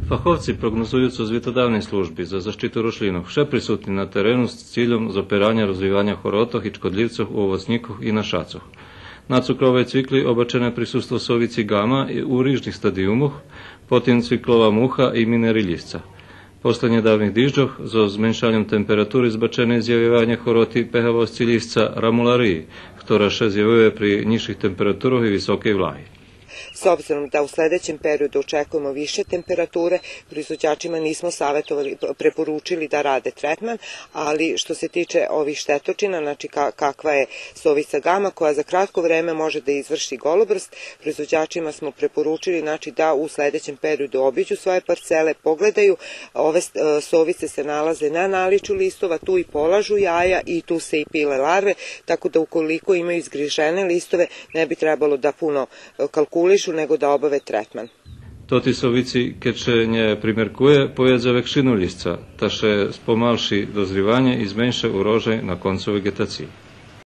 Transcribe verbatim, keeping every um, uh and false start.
Фаховци прогнозую цо звитодавней служби за защиту рошлїнох, вше присутни на терену з цильом зопераня розвиваня хоротох и чкодлївцох у овоцнїкох и на шацох. На цукровей цвикли обачене присуство совици гама и у рижних стадиюмох, потим цвиклова муха и минери лїсца. После нєдавних дижджох зоз зменшаньом температури збачене зявйованє хороти пегавосци лїсца рамулариї, хтора ше зявює при нїзших температурох и високей влаги. S obzirom da u sledećem periodu očekujemo više temperature, proizvođačima nismo savetovali, preporučili da rade tretman, ali što se tiče ovih štetočina, znači ka-, kakva je sovica gama koja za kratko vreme može da izvrši golobrst, proizvođačima smo preporučili, znači, da u sledećem periodu obiđu svoje parcele, pogledaju, ove s-, e, sovice se nalaze na naličju listova, tu i polažu jaja i tu se i pile larve, tako da ukoliko imaju izgrižene listove, ne bi trebalo da puno, e, kalkulišu, nego da obave tretman. Тоти совици, кед ше нє примеркує, поєдза векшину лїсца, та ше спомалши дозрїванє и зменши урожай на концу веґетациї.